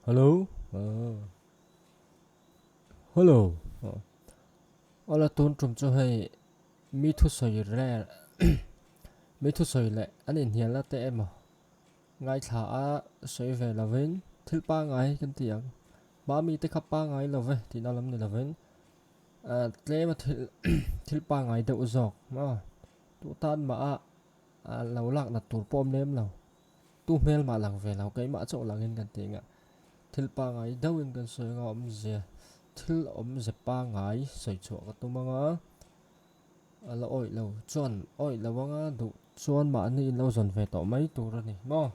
Hello. Hello. Awla tun tum chu hei mi thusawi rel mi thusawi leh an inhnialna te emaw ngaithla a sawi ve lovin thil pangngai kan ti ang. Mami te kha pangngai lo ve tihna lam ni lovin tlema thil thil pangngai deuh zawk maw tu tan mah a lo lak nat tur pawh awm lem lo. Tu hmel mah lang ve lo keimah chauh langin kan ti ang a thil pangngai deuhin kan sawi anga awmzia thil awmze pangngai sawi chhuah ka tum anga a la awih lo chuan awih lo anga duh chuan mahni in lo zawn ve tawh mai tur a ni maw.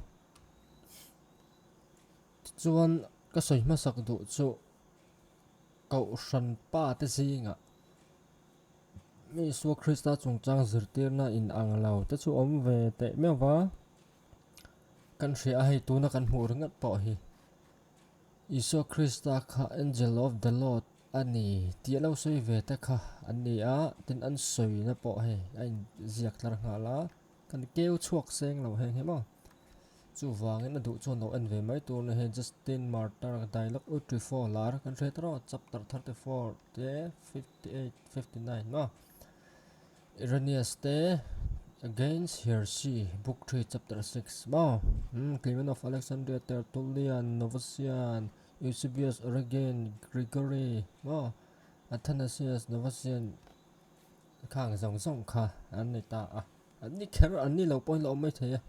Tichuan ka sawi hmasak duh chu Kohhran pa te zingah Isua Krista chungchang zirtirna in ang lo te chu awm ve teh meuh va, kan hria a hei tuna kan hmuh ringawt pawh hi Isua Krista kha Angel of the Lord a ni tih a lo sawi ve te kha an ni a, tin an sawina pawh hei a inziak tlar nghal a, kan keu chhuak seng lo heng hi maw. Chuvangin a duh chuan lo en ve mai tur ni hei Justin Martyr Dialogue Utrifo lar kan hriat erawh chapter 34 te 58 59 maw Irenaeus te Against Heresy book 3 chapter 6 maw umm Clement of Alexandria Tertullian Novatian Eusebius Origen Gregory maw Athanasius Novatian Khang zawng zawng kha an ni ta a, an ni kher an ni lo pawhin la awm mai thei a,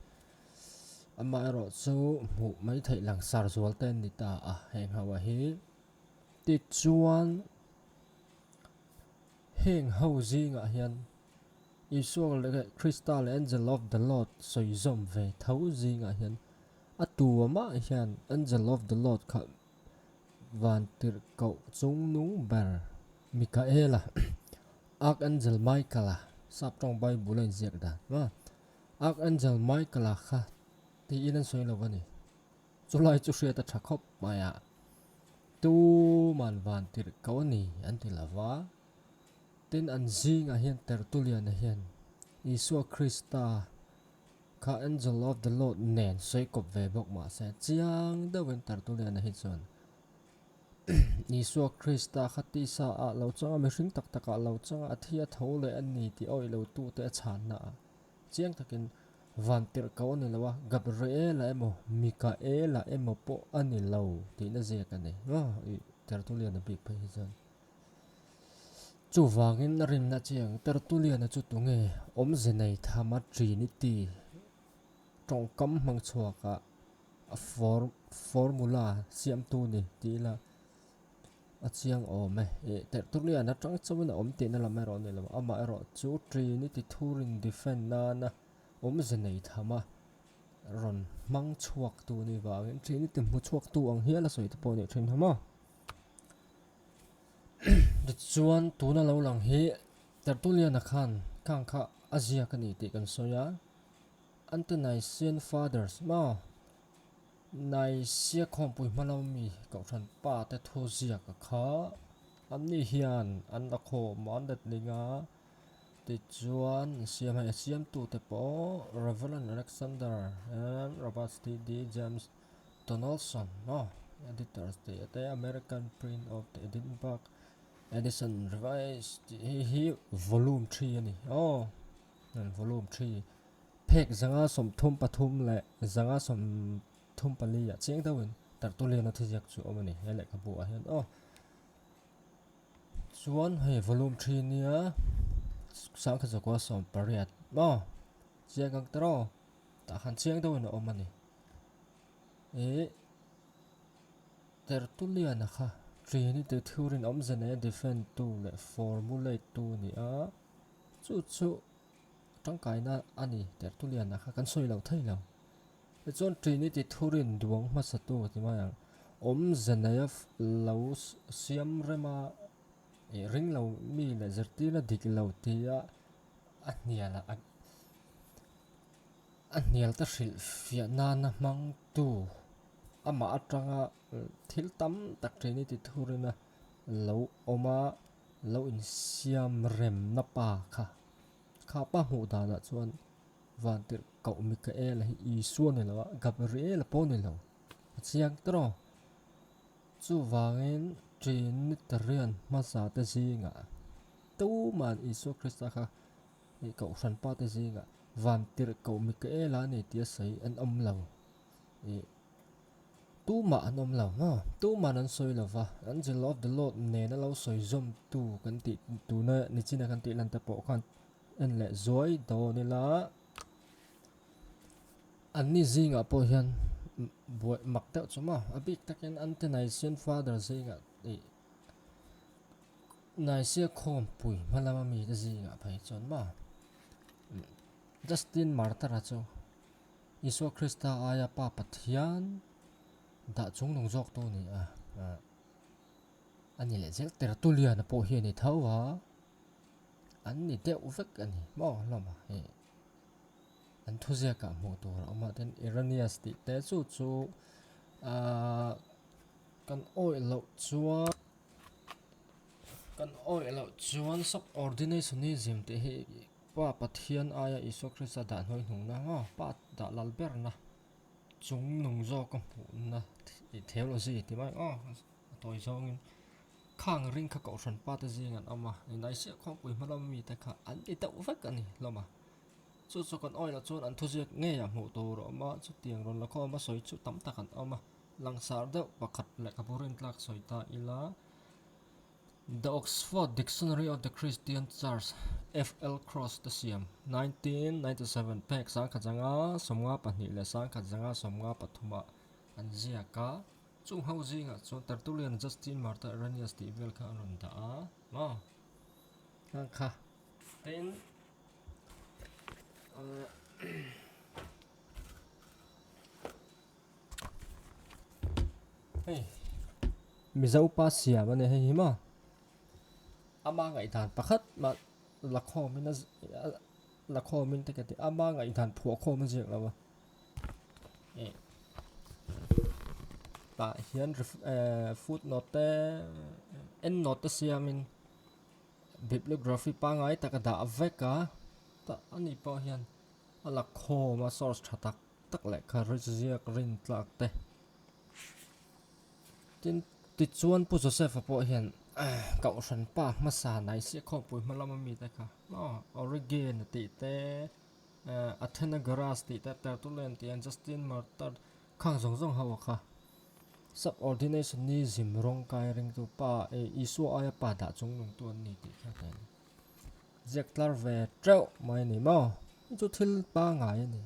amaherawh chu hmuh mai theih langsar zual te an ni ta a heng ho ah hi. Tichuan heng ho zingah hian Isua leh Krista leh Angel of the Lord sawi zawm ve tho zingah hian a tu amah hian Angel of the Lord kha Vantirhkoh chungnung ber Mikaela, Archangel Michael-a, sap tawng Bible a inziak dan a, Archangel Michael-a kha tiin an sawi lo a ni. Chulai chu hriat a tha khawp mai a, tuman vantirhkoh a ni an ti lo va. Tin, an zingah hian Tertullian-a hian Isua Krista Kha Angel of the Lord nen sawi kawp ve bawk mahse chiang deuhin Tertullian-a hi chuan Isua Krista kha tisa ah lo changa mihring tak tak ah lo changa a thi a tho leh a ni tih awih lo tute a chhanna ah chiang takin Vantirhkoh a ni lo a, Gabriela emaw Mikaela emaw pawh a ni lo tihna ziak a ni. Tertullian-a bik phei hi chuan Chuvangin a rinna chiang Tertullian-a chu tunge awmze nei tham a Trinity tawngkam hmang chhuaka a formula siamtu ni tih ila a chiang awm e. Ih Tertullian-a tang chauhin a awm tihna lam erawh a ni lo, amaherawh chu Trinity thurin defend nana awmze nei tham a rawn hmang chhuaktu ni vangin Trinity hmu chhuaktu ang hial a sawi te pawh a nih thin ha maw. Tichuan tuna lo lang hi Tertullian-a khan khang kha a ziak a ni tih kan sawi a, Ante-Nicene Fathers maw Nicaea khawmpui hma lo mi Kohhran pa te thu ziak a kha anni hian an la khawm a, an letling a, tichuan an siam hei a siamtute pawh Reverend Alexander and Robert T.D. James Donaldson maw editors tih a te American print of the Edinburgh Edition Revised tih hei hi volume 3 a ni aw volume 3 phek 133 leh 134 ah chiang deuhin Tertullian a thuziak chu awm a ni he lehkhabu ah hian aw chuan hei volume 3 nia 1918 maw chiang ang tiraw tah khan chiang deuhin a awm a ni. Ih Tertullian-a kha Trinity Thurin awmze neia defend tu leh formulate tu a ni a, chu chu tangkaina a ni Tertullian-a kha kan sawi lo thei lo. Tichuan Trinity Thurin duang hmasa tu ti mai ang, awmze neia lo siam rema ih ring lo mi leh zirtirna dik lo tia a hnial a. A hnial te hrilh fiah nana hmangtu amah atanga thil tam tak Trinity thurina lo awm a, lo insiam remna pa kha. Kha pa hmuh danah chuan Vantirhkoh Mikaela hi Isua ni lo a, Gabriela pawh ni lo. chiang tawh. Chuvangin Trinitarian hmasa te zingah tuman Isua Krista kha Kohhran pa te zingah Vantirhkoh Mikaela a ni tia sawi an awm lo. Ih tumah an awm lo maw? Tuman an sawi lo va, Angel of the Lord nena lo sawi zawmtu kan tih tuna nichina kan tih lan te pawh khan en leh zuai dawn ila. Anni zingah pawh hian buai mak deuh chu maw? A bik takin Ante-Nicene Father zingah ih Nicea khawmpui hma lama mite zingah phei chuan maw? Justin Martyr-a chu Isua Krista aia Pa Pathian dah chungnung zawktu a ni a, a ni leh zel. Tertullian-a pawh hi a ni tho a, an ni deuh vek a ni maw hlawm a hei. An thuziakah hmuh tur a awm a, tin Irenaeus tih te chu chu ahh kan awih loh chuan kan awih loh chuan subordinationism tih hi Pa Pathian aia Isua Krista dah hnuai hnungna maw Pa dah lal berna chung nung zawka hmuhna theology tih mai aw a tawi zawngin khang ring kha kohhran pa te zing an awm a Indaihsiah khawmpui hma lama mite kha an ti deuh vek a ni hlawm a. Chu chu kan awih loh chuan an thuziak ngeiah hmuh tur a awm a, chutiang rawn la khawm a sawi chu tam tak an awm a, langsar deuh pakhat lehkhabu rintlak sawi ta ila The Oxford Dictionary of the Christian Church, FL Cross te siam, 1997, phek 1952 leh 1953 ah an ziak a, chung ho zingah chuan Tertullian, Justin Martyr, Irenaeus tih vel kha an rawn dah a, maw? Kha tin. Hei Mizo pa siam a ni hei hi maw ama ngaihdan pakhat mah la khawmin a la khawmin te ka ti ama ngaihdan phuah khawm a ziak lo a ih tah hian footnote te endnote te siamin. Bibliography pangngai tak a dah vek a, tah ani pawh hian a la khawm a source tha tak tak leh kha ziak rin tlak te. Tin, tichuan Pu Joseph-a pawh hian Kohhran pa hmasa Naisia khawmpui hma lama mite kha maw Origen a tih te, Athenagoras tih te, Tertullian tih an Justin Martyr khang zawng zawng ho a kha. Subordinationism rawng kai ringtu pa eh Isua aia pa dah chung nungtu an ni tih kha kan ziak tlar ve teuh mai a ni maw? Chu chu thil pangngai a ni.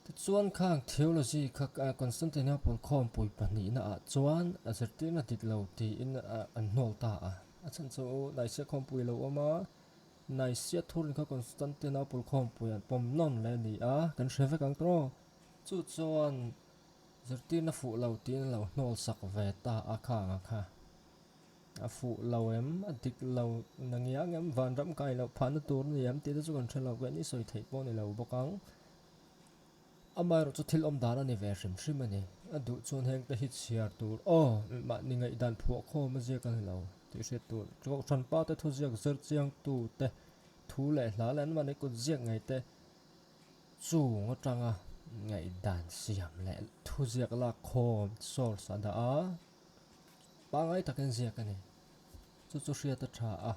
Tichuan khang theology kha Constantinople khawmpui pahnihna ah chuan a zirtirna dik lo tiin an hnawl ta a. A chhan chu Nicaea khawmpui a lo awm a, Nicaea thurin kha Constantinople khawmpui an pawm nawn leh a ni a, kan hre vek ang tawh. Chu chuan zirtirna fuh lo tiin a lo hnawl sak ve ta a khang a kha. A fuh lo em? A dik lo na ngiang em? Vanram kai loh phahna tur a ni em tih te chu kan hre lo kei ni sawi theih pawh a ni lo bawk ang. Amaherawh chu thil awm dan a ni ve hrim hrim a ni. A duh chuan heng te hi chhiar tur aw mahni ngaihdan phuah khawm a ziak a ni lo tih hriat tur. Kohhran pa te thuziak zir chiangtu te thu leh hla leh anmahni kut ziak ngei te Chung atanga ngaihdan siam leh thuziak lak khawm source a dah a, pangngai takin ziak a ni. Chu chu hriat a tha a.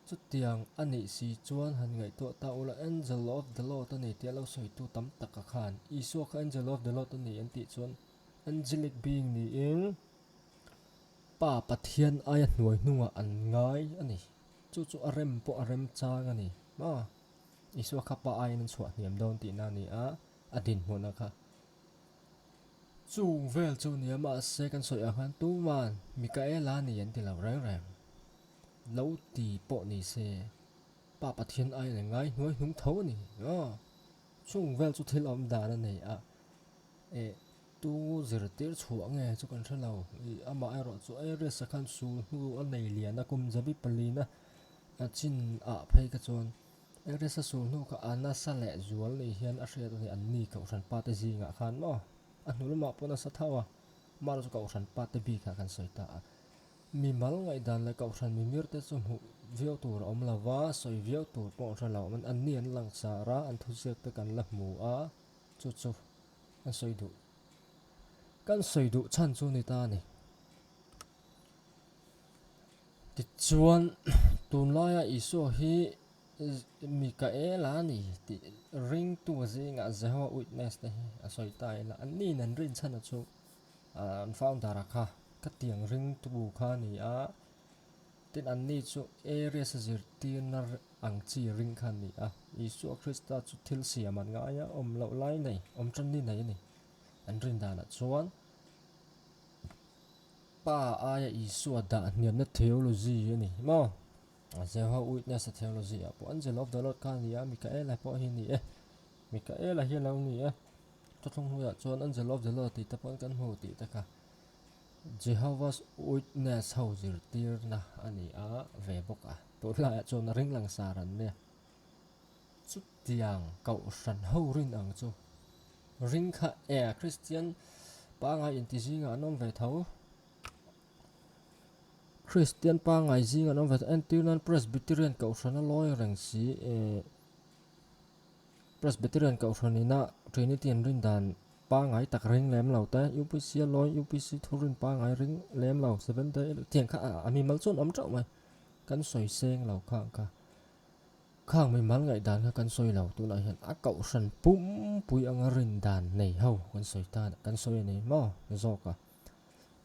Chutiang a nih si chuan han ngaihtuah ta ula Angel of the Lord a ni tih a lo sawitu tam taka khan Isua kha Angel of the Lord a ni an tih chuan angelic being niin Pa Pathian aia hnuai hnungah an ngai a ni. Chu chu a rem pawh a remchang a ni. Maw? Isua kha pa aiin an chhuah hniam dawn tihna a ni a, a dinhmunah kha chung vel chu nia mahse kan sawi ang khan tuman Mikaela ni an ti lo reng reng. Lo ti pawh ni se Pa Pathian aiin an ngai hnuai hnung tho a ni. Aw, chung vel chu thil awm dan a nei a, eh tu zirtir chhuah nge chu kan hre lo. Ih amah erawh chu Aries-a khan sul hnu a nei lian a kum zabi palina a chin ah phei kha chuan Aries-a sul hnu kha a nasa leh zual ni hian a hriat a ni, an ni Kohhran pa te zingah khan maw a hnu lamah pawh nasa tho a, amaherawh chu Kohhran pa te bikah kan sawi ta a. Mimal ngaihdan leh Kohhran mimir te chu hmuh viau tur a awm lo va, sawi viau tur pawh an hre lo, an ni an langsar a, an thuziak te kan la hmu a, chu chu. Kan sawi duh kan sawi duh chhan chu ni ta a ni. Tichuan tunlaia Isua hi Mikaela a ni tih ringtu zingah Jehovah Witness te hi a sawi ta ila anni in an rinchhan a chu an founder a kha khatiang ringtu kha a ni a, tin anni chu Arius a zirtirna ang chi ring kha a ni a, Isua Krista chu thil siam an ngai a, awm loh lai nei, awm tan ni nei a ni an rin danah chuan. Pa aia Isua dah hniamna theology a ni maw? Jehovah Witness a theology ah pawh Angel of the Lord kha a ni a, Mikaela pawh hi a ni e. Mikaela hi a lo ni e. Thuthlung hnuaiah chuan Angel of the Lord tih te pawhin kan hmu tih te kha Jehovah's Witness ho zirtirna a ni a ve bawk a. Tunlaiah chuan a ring langsar an nia. Chutiang kohhran ho rin ang chu ring kha e Kristian pangai inti zingah an awm ve tho. Kristian pangai zing an awm ve tho. Entir nan Presbyterian kohhran a lawi reng si e Presbyterian kohhran ina Trinity an rin dan pangai tak ring lem lo te UPC a lawi UPC thu rin pangai ring lem lo Seventh Day tiang kha a mimal chu an awm teuh mai kan sawi seng lo kha ang kha. Khang mimal ngaihdan kha kan sawi lo, tunah hian a kohhran pumpui anga rin dan nei ho kan sawi ta kan sawi a ni maw zawk a.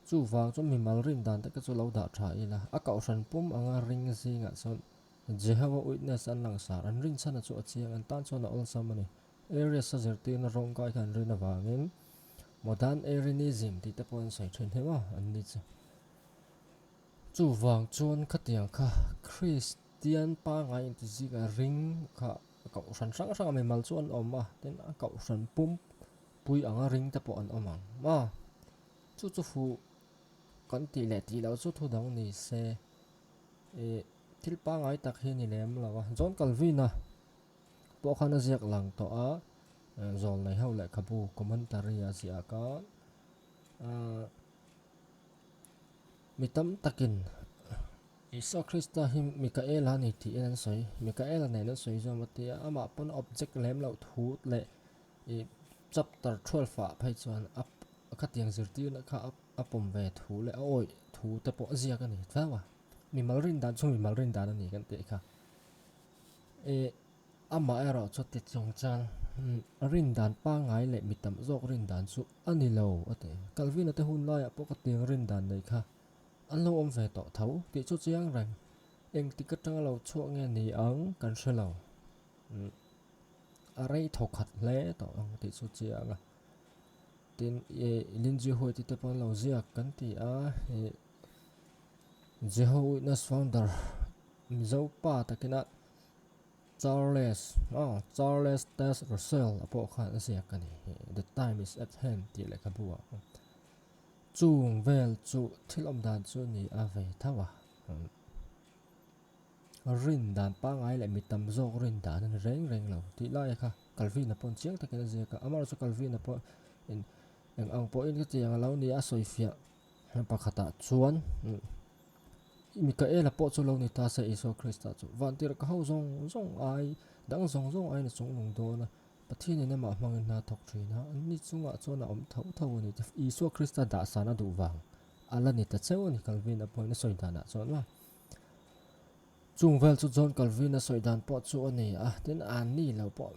Chuvang chuan mimal rin dan te kha chu lo dah tha ila, a kohhran pum anga ring zingah chuan Jehovah Witness an langsar, an rin chhan a chu a chiang, an tan chuan a awlsam a ni. Arius a zirtirna rawngkai kha an rin avangin Modern Arianism tih te pawh an sawi thin hi maw an ni chu. Chuvang chuan khatiang kha Christ Tian pangai inti zingah ring kha a kohhran hrang hrang a mimal chu an awm a, tin a kohhran pum pui anga ring te pawh an awm ang maw? Chu chu fuh kan tih leh tih loh chu thu dang ni se ih thil pangai tak hi a ni lem lo a, John Calvin-a pawh khan a ziak lang tawh a, zawlnei ho lehkhabu commentary a ziah khan ahh mi tam takin. Isua Krista hi Mikaela a ni tiin an sawi. Mikaela nen an sawi zawm a tia, amah pawn object lem loh thu leh ih chapter 12 ah phei chuan a khatiang zirtirna kha a pawm ve thu leh a awih thu te pawh a ziak a ni thleng a. Mimal rin dan chu mimal rin dan a ni kan tih kha. Ih amah erawh chu ti chung chuan rin dan pangngai leh mi tam zawk rin dan chu a ni lo a ti. Calvin-a te hun laiah pawh khatiang rin dan nei kha An lo awm ve tawh tho tih chu chiang reng. Engtik atanga lo chhuak nge ni ang kan hre lo. Umm a rei thaw khat hle tawh ang tih chu chiang a. Tin ih Lindsay Huaiti te pawh an lo ziak kan ti a ih Jeho Witness founder Mizo pa takina Charles aw Charles Taze Russell a pawh khan a ziak a ni. The time is at hand tih lehkhabu ah. Chung vel chu thil awm dan chu ni a ve tho a. Rin dan pangngai leh mi tam zawk rin dan a ni reng reng lo tih lai kha Calvin-a pawn chiang takin a ziak a. Amaherawhchu Calvin-a pawh in eng ang pawhin ka tiang a lo ni a sawifiah pakhatah chuan Mikaela pawh chu lo ni ta se Isua Krista chu vantirh ka ho zawng zawng ai dang zawng zawng aiin a chungnung dawn a. Pathianin amah hmangin hna thawk thin a, anni chungah chuan a awm tho tho a ni. Isua Krista dahsan a duh vang a la ni ta cheu a ni Calvin-a pawhin a sawi danah chuan a. Chung vel chu John Calvin-a sawi dan pawh chu a ni a, tin anni lo pawh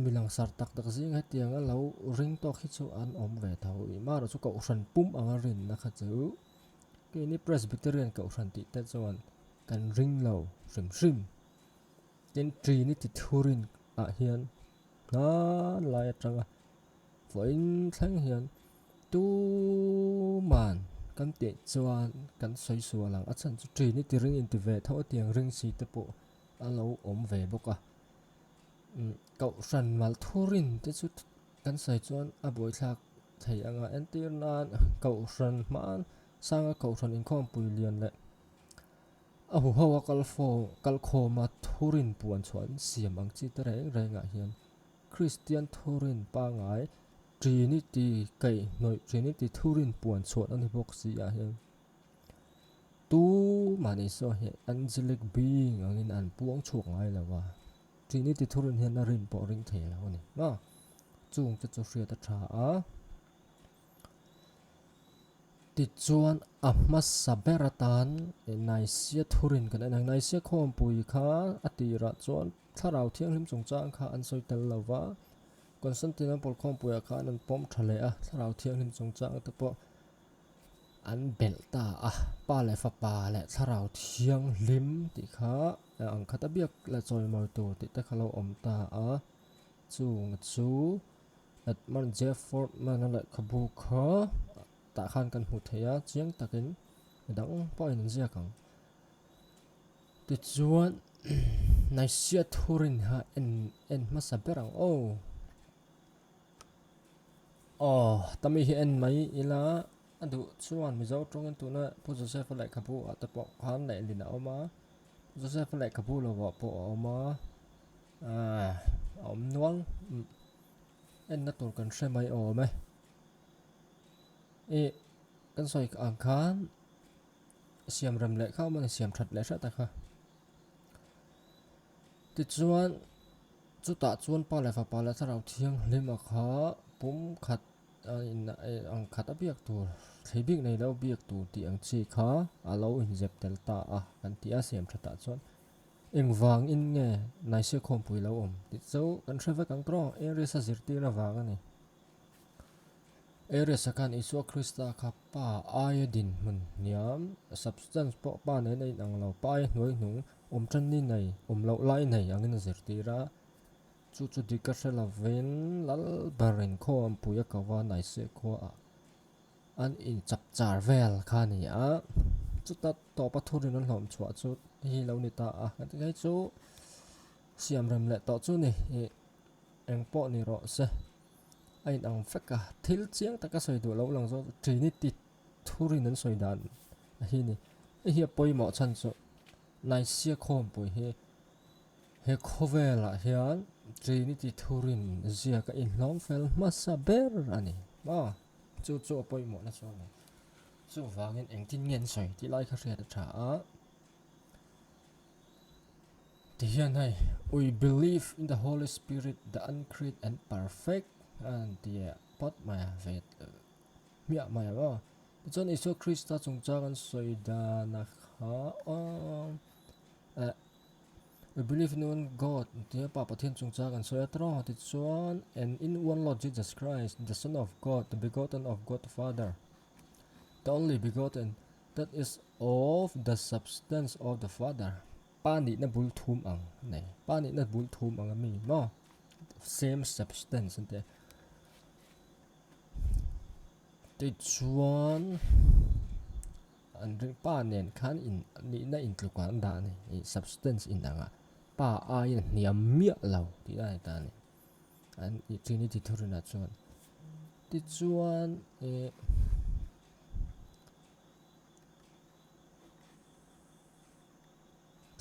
mi langsar tak tak zing hetiang a lo ring tawk hi chu an awm ve tho. Mahrawh chu Kohhran pum anga rinna kha chu keini Presbyterian Kohhran tih te chuan kan ring lo hrim hrim. Tin, Trinity thurin ah hian hmanlai atanga vawiin thleng hian tuman kan tih chuan kan sawi sual ang. A chhan chu Trinity ring inti ve tho a tiang ring si te pawh a lo awm ve bawk a. Kohhran mal thurin te chu kan sawi chuan a buaithlak thei ang a, entir nan Kohhran hman sanga Kohhran inkhawmpui lian leh A huho a kal fo, kal khawma thurin puan chhuah an siam ang chi te reng rengah hian Kristian thurin pangngai Trinity kaihhnawih Trinity thurin puan chhuah a ni bawk si ah hian tu mahni saw hi angelic being angin an puang chhuak ngai lo a, Trinity thurin hian a rin pawh ring thei lo a ni maw? Chung te chu hriat a tha a. Tichuan a hmasa ber atan Nicaea thurin kan en ang. Nicaea khawmpui kha a tirah chuan Thlarau Thianghlim chungchang kha an sawi tel lo va, Constantinople khawmpuiah khan an pawm tha leh a, Thlarau Thianghlim chungchang te pawh an belh ta a. Pa leh Fapa leh Thlarau Thianghlim tih kha ang khat a biak leh chawimawi tur tih te kha lo awm ta a. Chung chu Edmund J. Fortman-a lehkhabu kha tah khan kan hmu thei a, chiang takin midang pawhin an ziak ang. Tichuan Nicaea thurin kha en en hmasa ber ang aw. Aw, tami hi en mai ila a duh chuan Mizo tawngin tuna Pu Joseph-a lehkhabu ah te pawh khan lehlin a awm a, Pu Joseph-a lehkhabu lovah pawh a awm a. Aaa a awm nual enna tur kan hre mai awm e. Ih kan sawi ang khan siam rem leh kha awm a ni siam that leh hret a kha. Tichuan chutah chuan pa leh fapa leh thlarau thianghlim a kha pum khat a in ang khat a biak tur thlei bik nei lo biak tur tih ang chi kha a lo inzep tel ta a kan ti a siam thatah chuan. Engvangin nge Nicaea khawmpui lo awm tih chu kan hre vek ang tawh, Aries-a zirtir avang a ni. Aries-a khan Isua Krista kha Pa aia dinhmun hniam, substance pawh Pa nen a inang lo, Pa aia hnuai hnung, awm tan ni nei, awm loh lai nei angin a zirtir a. Chu chu dik a hre lovin Lalberin khawmpui a ko a, Nicaea khuaah an inchap char vel kha a ni a, chuta tawpa thurin an hlawm chhuah chu hei lo ni ta a, kan ti hei chu siam rem leh tawh chu ni ih eng pawh ni rawh se a in ang vek a, thil chiang taka sawi duh lo lang zawk Trinity thurin an sawi dan a hi ni, hei hi a pawimawh chhan chu Nicaea khawmpui hi he khawvelah hian Trinity thurin ziaka inhlawm fel hmasa ber a ni maw. Chu chu a pawimawhna chu a ni. Chuvangin engtin nge an sawi tih lai kha hriat a tha a. Tihian hei, We believe in the Holy Spirit, the uncreated and perfect an ti phawt mai a, ve hmiah mai a maw. Tichuan Isua Krista chungchang an sawi dana kha aw eh We believe in one God, tia Pa Pathian chungchang an sawi a tawng tichuan and in one Lord Jesus Christ, the Son of God, the begotten of God the Father, the only begotten, that is of the substance of the Father, Pa nihna bul thum ang nei, Pa nihna bul thum ang a mi maw? Same substance an ti a. Tichuan. An ring pa nen khan in nihna intluk ah an dah a ni, ih substance in ang ah pa aiin a hniam miah lo tih a ni ta a ni. An ih Trinity thurin ah chuan tichuan ih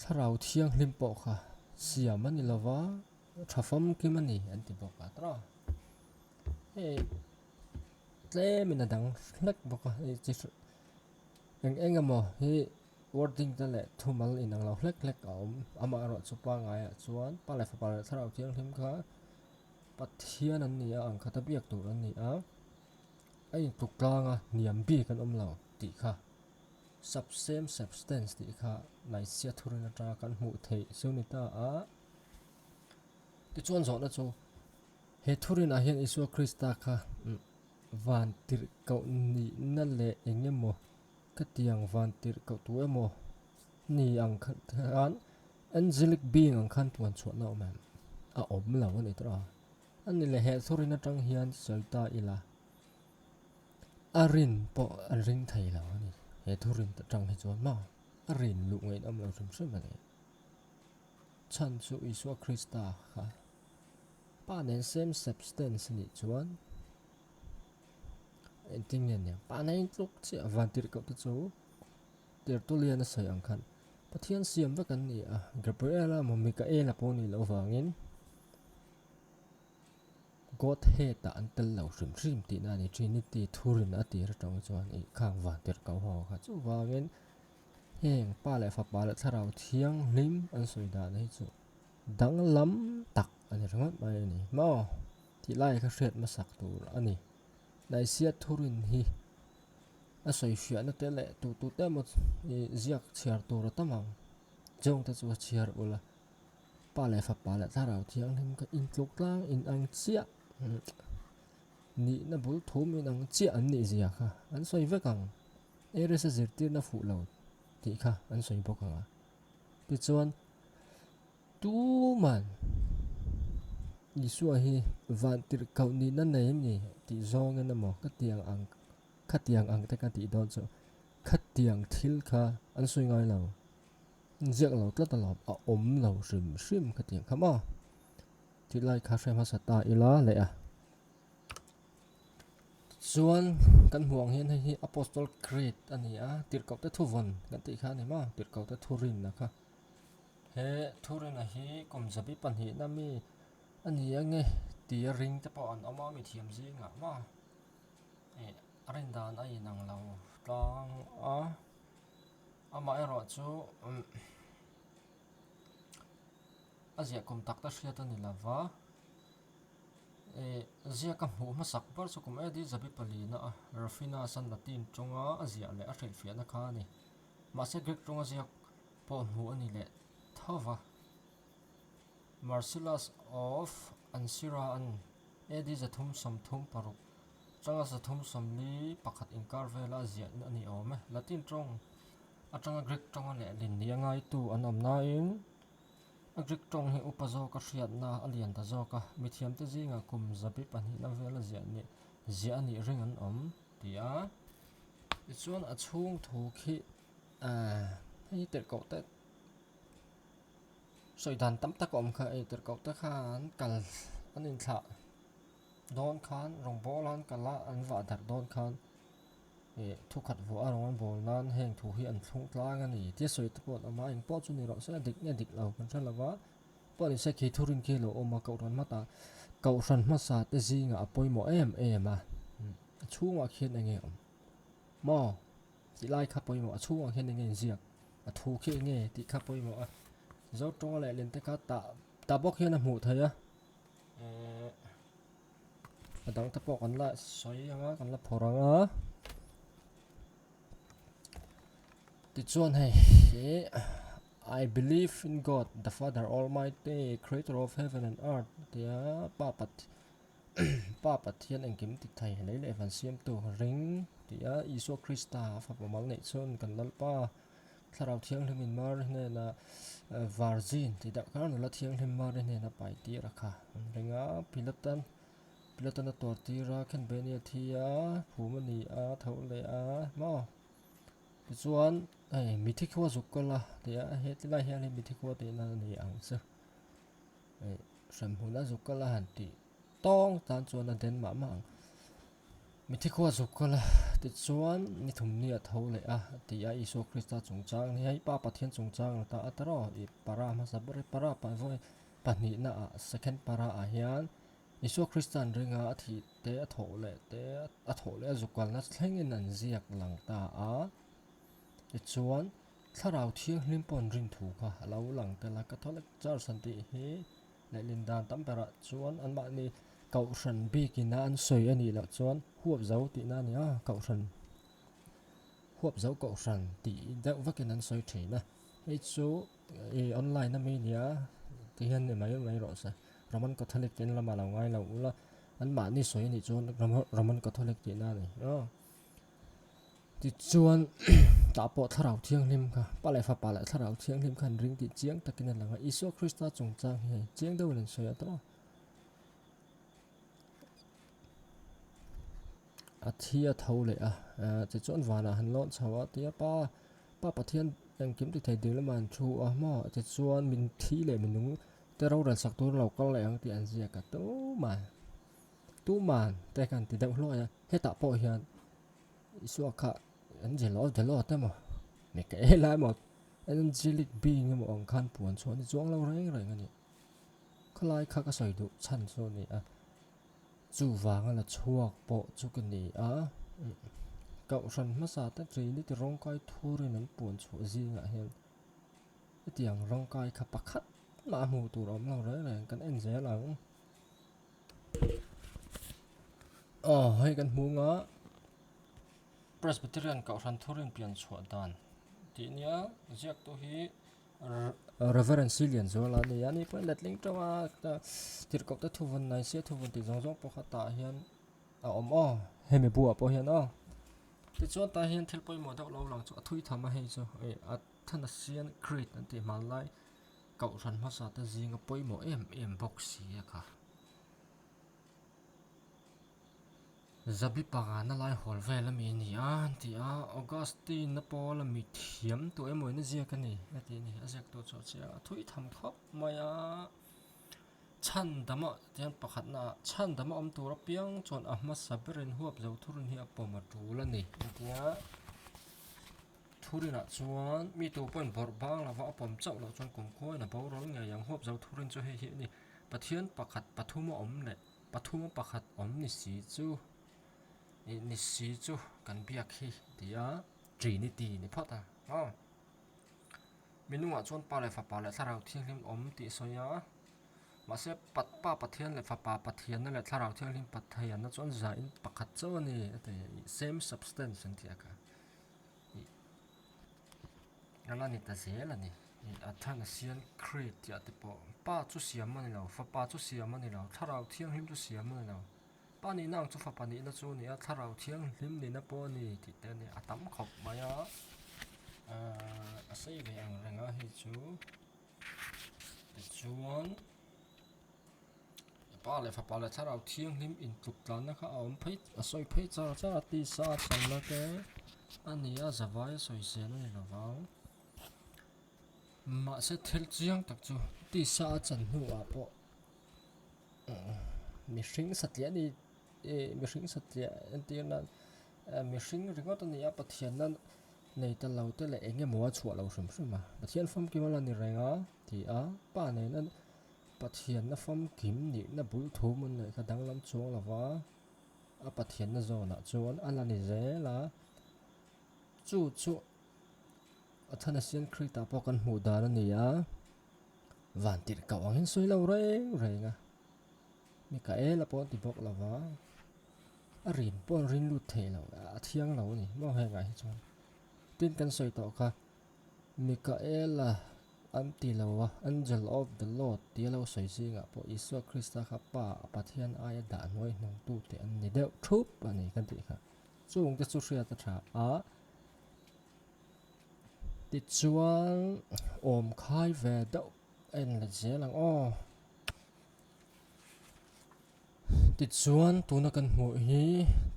Thlarau Thianghlim pawh kha siam a ni lova tha famkim a ni an ti bawk a tawh a. Hei tlemin a dang hlek bawk a hei chi hrang eng eng emaw hi wording te leh thumal inang lo hlek hlek a awm amaherawh chu pangaiah chuan pa leh fapa leh thlarau thianghlim kha Pathian an ni a ang khat a biak tur an ni a a intluk tlang a hniam bik an awm lo tih kha sub same substance tih kha Nicaea thurin atanga kan hmuh theih chu ni ta a tichuan zawhna chu. He thurinah hian Isua Krista kha van tirhkoh nihna leh eng emaw ka tiang van tirhkoh tu emaw ni ang khan angelic being ang khan puan chhuahna awm em? A awm lo a ni tawh a. A ni leh he thurin atang hian sawi ta ila a rin pawh a ring thei lo a ni. He thurin atang hi chuan maw a rin luh ngaih awm lo hrim hrim a ni. Chhan chu Isua Krista kha Pa nen same substance a nih chuan engtin nge nia pa nen tluk chiah van tirh koh te chu Tertullian a sawi ang khan Pathian siam vek an ni a Gabriela emaw Mikaela pawh nih loh vangin Godhead ah an tel lo hrim hrim tihna a ni Trinity thurin a tir atang chuan ih khang van tirh koh ho kha chuvangin heng Pa leh Fapa leh Thlarau Thianghlim an sawi dan hi chu Danglam tak a ni ringawt mai a ni maw? Tih lai kha hriat hmasak tur a ni. Naisia thurin hi a sawifiahna te leh tu tu te emaw ziak chhiar tur a tam ang. Chungte chu a chhiar ula, Pa leh Fapa leh Thlarau Thianghlim kha intluk tlang in ang chiah nihna bul thum in ang chiah an nih zia kha an sawi vek ang. Aries a zirtirna fuh lo tih kha an sawi bawk ang a. Tichuan. Tuman Isua hi vantirhkoh nihna nei em ni tih zawngin emaw ka tiang ang khatiang ang te ka tih dawn chu khatiang thil kha an sawi ngai lo, an ziak lo tlat alawm, a awm lo hrim hrim khatiang kha maw tih lai kha hre hmasa ta ila leh a. Tichuan kan hmuh ang hian hei hi Apostol Creed a ni a, tirhkohte thuvawn kan tih kha a ni maw, tirhkohte thurinna kha. He thurina hi kum zabi pahnihna mi a ni ange tia ring te pawh an awm a, mi thiam zingah maw ih a rin dan a inang lo tlang a, amaherawh chu umm a ziah kum tak te hriat a ni lo va, ih ziak a hmuh hmasak ber chu kum AD zabi palina a Rufinus-a Latin tawnga a ziah leh a hrilhfiahna kha a ni, mahse Greek tawnga ziak pawh hmuh a ni leh tho va. Marcellus of Ancyra-a'n AD 336 atanga 341 inkar vela a ziah a ni awm e. Latin tawng atanga Greek tawnga lehlin ni a ngaitu an awm nain a Greek tawng hi upa zawka hriatna a lian ta zawk a, mithiamte zingah kum zabi pahnihna vela ziah nih ziah a nih ring an awm ti a. Tichuan a chhung thu khi Hei tirhkoh te sawi dan tam tak a awm kha hei tirhkoh te kha an kal an inthlah dawn khan rawngbawl a an kal a an vah darh dawn khan ih thu khat vuah a rawng an bawl nan heng thu hi an thlung tlang a ni tia sawi te pawh an awm a engpawh chu ni rawh se a dik nge dik lo kan hre lo va pawh ni se khi thurin khi a lo awm a kohhran hmata kohhran hmasa te zingah a pawimawh em em a a chhungah khian eng nge awm maw. Tih lai kha pawimawh a chhungah khian enge inziak a thu khi enge tih kha pawimawh a Mizo tawnga leh lente kha tah tah bawk hian a hmuh theih a ehh a dang te pawh kan la sawi ang a kan la phawrh ang a tichuan hei ih I believe in God the father almighty creator of heaven and earth tia pa Pathian Pa Pathian engkim ti thei lei leh van siamtu ring tih a Isua Krista a fapa mal neih chuan kan Lalpa Thlarau Thianghlimin Mari hnena Virgin tih deuh kha nula thianghlim Mari hnena pai tir a kha an ring a Pilatan Pilatan a tuar tir a Khenbeni a thi a phum a ni a tho leh a maw tichuan hei mithi khua zuk kal a tih a heti lai hian hei mithi khua tihna a ni ang chu. Hremhmun a zuk kal a han tih tawng tan chuan a den mah mah ang. Mithi khua zuk kal a tichuan ni thumni a tho leh a ti a Isua Krista chungchang ni hei Pa Pathian chungchang a ta a ta rawh i para hmasa ber hi para vawi pahnihna ah second para ah hian Isua Krista an ring a a thih te a thawh leh te a thawh leh a zuk kalna thlengin an ziak lang ta a tichuan Thlarau Thianghlim pawh an rin thu kha a lo lang tel a, Catholic Church an tih hi lehlin dan tam berah chuan anmahni Kohhran bikin a an sawi a nih loh chuan huap zo tihna a ni a, Kohhran huap zo Kohhran tih deuh vakin an sawi thin a, hei chu i online ami nia ti hian ni mai mai rawh se, Roman Catholic tiin lamah lo ngai lo ula, anmahni sawi a nih chuan Roman Catholic tihna a ni aw. Tichuan, tah pawh Thlarau Thianghlim kha, Pa leh Fapa leh Thlarau Thianghlim kha an ring tih chiang takin a lang a. Isua Krista chungchang hi hei chiang deuhin an sawi a tawh a. A thi a tho leh a, tichuan vanah han lawn chho a tia Pa, Pa Pathian engkim ti thei ding lamah an thu a maw? Tichuan min thi leh minung te rorel sak tur lo kal leh ang tih an ziak a tumah. Tuman te kan ti deuh hluai a, hetah pawh hian Isua kha angel of the Lord emaw Mikaela emaw angelic being emaw ang khan puan chhuah a ni chuang lo reng reng a ni. Khawlai kha ka sawi duh chhan chu a ni a, chuvanga la chhuak pawh chu ka ni a, Kohhran hmasa te Trinity rawngkai thurin an puan chhuah zingah hian hetiang rawngkai kha pakhat mah hmuh tur a awm lo reng reng, kan en zel ang. Aw hei kan hmu anga Presbyterian Kohhran Thurin pian chhuah dan tih nia ziaktu hi Reverend Silian Zuala a ni a, ani pawhin letling teuh a tirhkoh te thuvun Naisia thuvun tih zawng zawng pawh kha tah hian a awm aw hemi buah pawh hian aw tichuan tah hian thil pawimawh deuh lo lang chu a thui tham a hei chu ih Athanasian Creed an tih hmanlai Kohhran hmasa te zinga pawimawh em em bawk si a kha. Zabi pangana lai hawl vel ami a ni a an ti a, Augustine a pawl a mi thiam tu emaw in a ziak a ni a ti a ni, a ziak tu chu a chiang a thui tham khawp mai a, chhandama tihian pakhatna ah chhandama awm tur apiang chuan a hmasa berin huap zo thurin hi a pawm a tul a ni a ti a. Thurinah chuan mi tu pawhin bawrh bang lova a pawm chauh loh chuan kumkhuain a boral ngei ang. Huap zo thurin chu hei hi a ni, Pathian pakhat pathuma awm leh pathuma pakhat awm ni si chu ih ni si chu kan biak hi tia Trinity ni phawt a aw. Minungah chuan Pa leh Fapa leh Thlarau Thianghlim awm tih a sawi a, mahse Pa Pathian leh Fapa Pathianna leh Thlarau Thianghlim Pathianna chuan zain pakhat chauh a ni a ti, same substance an ti a kha. A la ni ta zel a ni. Athanasian Creed tih ah te pawh Pa chu siam a ni lo, Fapa chu siam a ni lo, Thlarau Thianghlim chu siam a ni lo. Pa nihna ang chu Fapa nihna chu a ni a, Thlarau Thianghlim nihna pawh a ni tih te a ni. A tam khawp mai a, a sei ve ang reng a hei chu. Tichuan. Pa leh fapa leh thlarau thianghlim intluk tlanna kha a awm phei a sawi phei char char a tisa a channa te a ni a zavai a sawi zel a ni lo vang mahse thil chiang tak chu tisa a chan hnuah pawh mihring satliah a ni ih mihring satliah entir nan mihring ringawt a ni a Pathianna nei ta lo te leh eng emaw a chhuah lo hrim hrim a Pathian famkim a la ni reng a ti a pa nena. Pathianna famkim nihna bul thum an neih kha danglam chuang lo va, a Pathianna zawnah chuan a la ni zel a. Chu chu Athanasian Creed-ah pawh kan hmuh dan a ni a, van tirhkoh angin sawi lo reng reng a, Mikaela pawh an ti bawk lo va, a rin pawh an rin lut thei lo, a thiang lo a ni maw hengah hi chuan. Tin kan sawi tawh kha Mikaela an ti lo a, Angel of the Lord tia lo sawi zingah pawh Isua Krista kha Pa, Pathian aia dah hnuai hnungtute an ni deuh thup a ni kan tih kha. Chungte chu hriat a tha a, tichuan awm khai ve deuh a en let zel ang aw. Tichuan tuna kan hmuh hi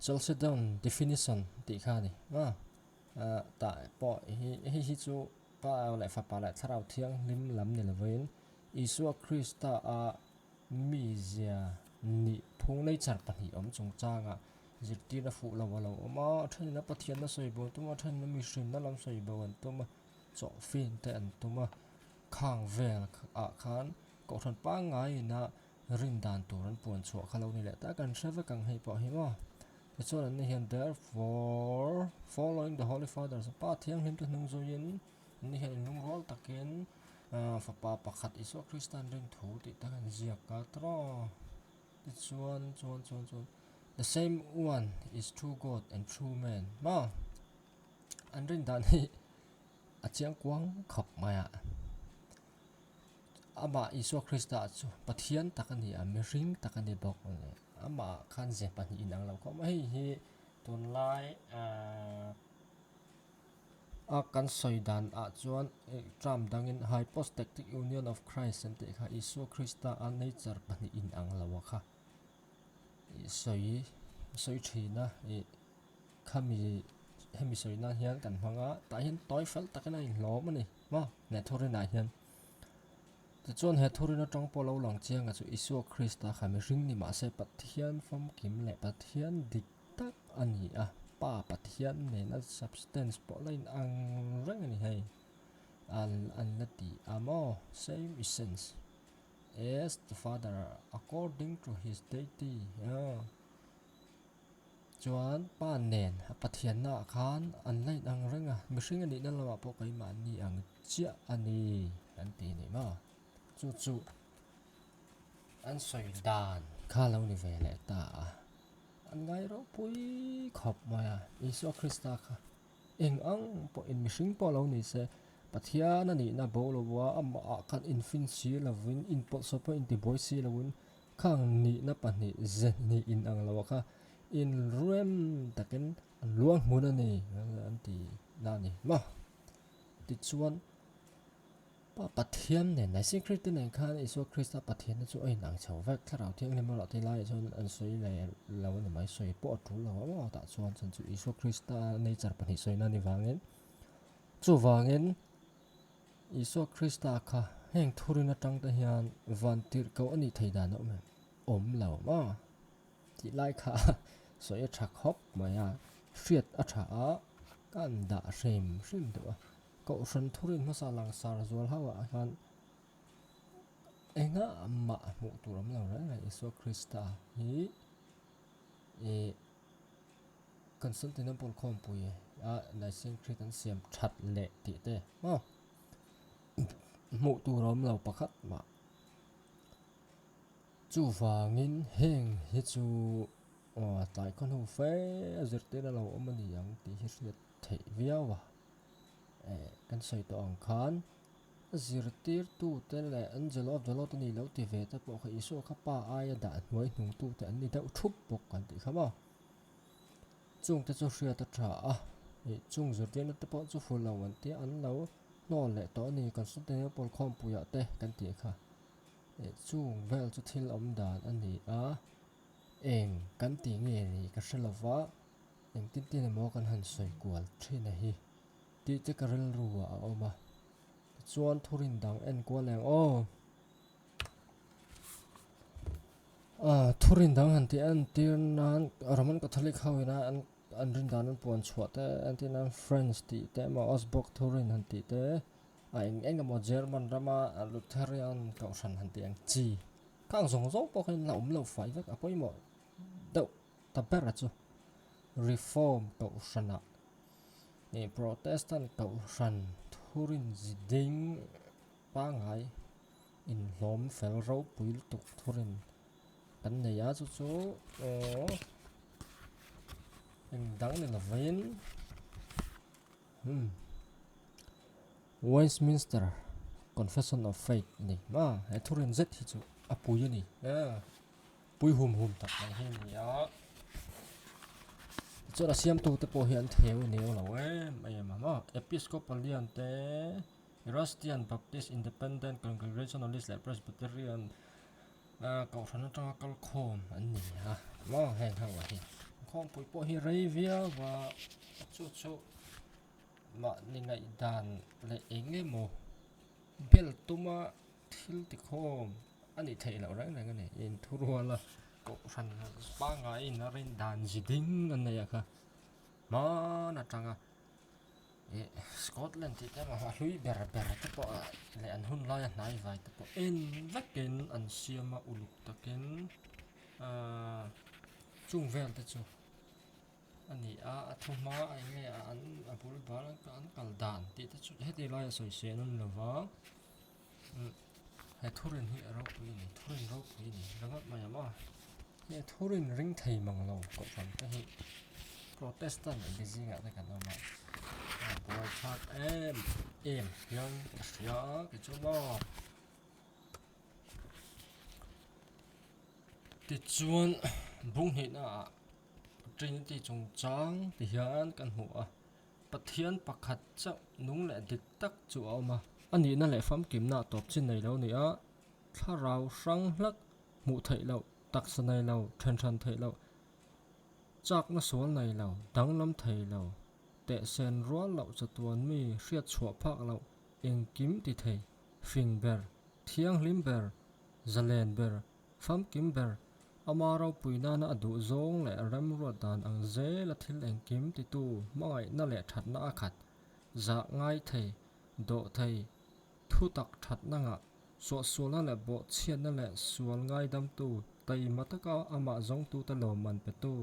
Chalcedon definition tih kha a ni a. Tah pawh hi hei hi chu Pa leh Fapa leh Thlarau Thianghlim lam ni lovin Isua Krista a mizia nih phung nature pahnih awm chungchanga zirtirna fuh lo a lo awm a, a thenin a Pathianna sawi bo an tum a, a thenin a mihrinna lam sawi bo an tum a, chawhfin te an tum a, khang vel ah khan Kohhran pangngaiin a rin dan tur an puan chhuah kha lo ni leh ta kan hre vek ang hei pawh hi maw. Tichuan an ni hian therefore following the holy fathers Pa thianghlim te hnung zuiin an ni hian inlungrual takin fapa pakhat Isua Krista an rin thu tih te an ziak a tawh tichuan chuan chuan chuan the same one is true God and true man maw an rin dan hi a chiang kuang khawp mai a. Amah Isua Krista chu Pathian tak a ni a, mihring tak a ni bawk a ni. Amah khan ze pahnih inang lo khawp mai. Hei hi tunlai ahh a kan sawi dan ah chuan term dangin Hypostatic Union of Christ an tih kha Isua Krista a nature pahnih inang lo a kha ih sawi sawi thin a ih Khami hemi sawi nan hian kan hmang a, tah hian tawi fel takin a inhlawm a ni maw he thurinah hian. Tichuan he thurin atang pawh lo lang chiang a chu Isua Krista kha mihring ni mahse Pathian famkim leh Pathian dik tak a ni a, Pa Pathian nena substance pawh la in ang reng a ni hei an an la ti a maw same essence as the father according to his deity aw. Chuan pa nen a Pathianna ah khan an la inang reng a, mihring a nihna lamah pawh keimahni ang chiah a ni an ti a ni maw? Chu chu an sawi dan kha lo ni ve leh ta a. an ngai ropui khawp mai a, Isua Krista kha eng ang pawhin mihring pawh lo ni se, Pathian a nihna bo lo a, amahah khan infin si lovin, inpawlhsawp pawh intibuai si lovin, khang nihna pahnih ze hnih inang lo ah kha inrem takin an luang hmun a ni an ti na a ni maw. Tichuan. Pa Pathian nen Nicene Creed te nen khan Isua Krista Pathianna chu a inang chho vek. Thlarau Thianghlim erawh ti laiah chuan an sawi leh lo a ni mai, sawi pawh a tul lo a maw tah chuan chhan chu Isua Krista nature pahnih sawina a ni vangin. Chuvangin Isua Krista kha heng thurin atang te hian van tirhkoh a nih thei dan a awm em? Awm lo maw? Tih lai kha sawi a tha khawp mai a, hriat a tha a, ka an dah hrim hrim deuh a. Kohhran thurin hmasa langsar zual ho ah hian engah mah hmuh tur awm lo reng reng Isua Krista hi ih Constantinople khawmpui a Nicene Creed an siam that leh tih te maw hmuh tur awm lo pakhat mah. Chuvangin heng hi chu tlai khawhnu fe a zirtir a lo awm a ni ang tih hi hriat theih viau a. Eh, kan sawi tawh ang khan zirtirtute leh Angel of the Lord a ni lo ti ve te pawh kha Isua kha pa aia dah hnuai hnungtute an ni deuh thup bawk kan tih kha maw. Chungte chu hriat a tha a, ih chung zirtirna te pawh chu fu lo an tia an lo hnawl leh tawh a ni Constantinople khawmpuiah te kan tih kha. Ih chung vel chu thil awm dan a ni a, eng kan tih nge ni ka hre lova. Engtin tin emaw kan han sawi kual thin a hi tih te ka rilru ah a awm a, tichuan thurin dang en kual eng aw. Ah thurin dang han tih en tir nan Roman Catholic ho ina an an rin dan an puan chhuah te entir nan French tih te emaw Augsburg thurin han tih te a eng eng emaw German rama Lutheran kohhran han tih ang chi khang zawng zawng pawh kha in la awm lo fai vek a pawimawh deuh. Ta bera chu Reform kohhranah ih Protestant kohhran thurin zi ding pangngai inhlawm fel ropui lutuk thurin kan nei a chu chu aww eng dang ni lovin umm Westminster Confession of Faith a ni a he thurin zet hi chu a pui a ni e. Pui hum hum tak mai hi a ni a, tichuan a siamtute pawh hi an theu neu lo em em a maw Episcopalian te Erastian Baptist Independent Congregationalist leh Presbyterian ah kohhran atanga kal khawm an ni a maw heng ho ah hi khawmpui pawh hi rei viau a chu chu mahni ngaihdan leh eng emaw bel tuma thil tikhawm a nih theih loh reng reng a ni. Inthuruala kohhran pangaiin a rin dan zi ding an nei a kha hman atanga ih Scotland tih te emaw a hlui ber ber te pawh leh an hun laia hnai vai te pawh en vekin an siam a uluk takin ahh chung vel te chu a ni a a thu hma a eng nge an a bul bal an kal dan tih te chu heti laia sawi sen a ni lova. He thurin hi a ropui a ni, thurin ropui a ni ringawt mai ang aw. He thurin ring thei mang lo kohhran te hi Protestant ang te zingah te kan awm a, a buaithlak em em hian ka hria a kei chu maw. Tichuan bung hnihna ah Trinity chungchang ti hian kan hmu a. Pathian pakhat chauh nung leh dik tak chu a awm a. A nihna leh famkimna a tawp chin nei lo ni a, thlarau hrang hlak hmuh theih loh, taksa nei lo, then hran theih loh, chakna sual nei lo, danglam thei lo, tehsen rual loh chatuan mi hriat chhuah phak loh, engkim ti thei, fing ber, thianghlim ber, zalen ber, Famkim ber, ama ropui nana a duh zawng leh remruat dan ang zela thil engkim titu hmangaihna leh thatna a khat, zah ngai thei, dawh thei, thutak thatna ngah, suahsualna leh bawhchhiatna leh sual ngaidamtu, taima taka amah zawngtute lawmman petu.